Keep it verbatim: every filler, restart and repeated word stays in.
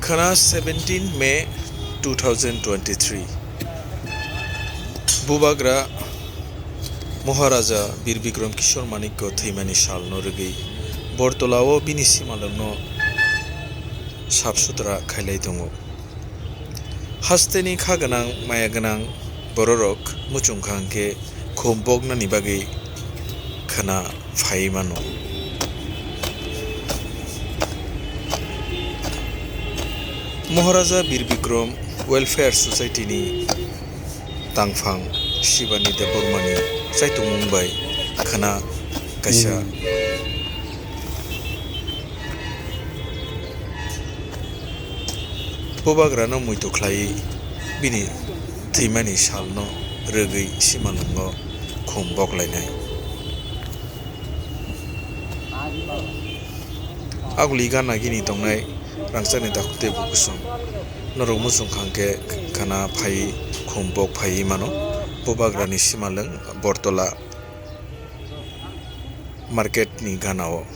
Khana seventeen May two thousand twenty-three. Bubagra Maharaja Bir Bikram Kishore Manikya thwimani salno rwgwi Bortolao bini simalwngno sap sutra khailai tongo. Hasteni kha gwnang, maya gwnang bororok muchung kha hwnkhe khum boknani bagwi khwna phaiwi mano. Maharaja Bir Bikram Welfare Society ni tangphang Shivani Debbarma ni chaitungmung bai khwna kaisa. Bubagrano muitu khlaiwi bini thwimani salno rwgwi simalwngo khum boklainai. Aguli gana gini tongnai rangchakni takhuk tei bukusom. Norok muchung kha hwnkhe khwna phaiwi khum bok phaiwi mano. Bubagrani simalwng Bortola market ni gana o.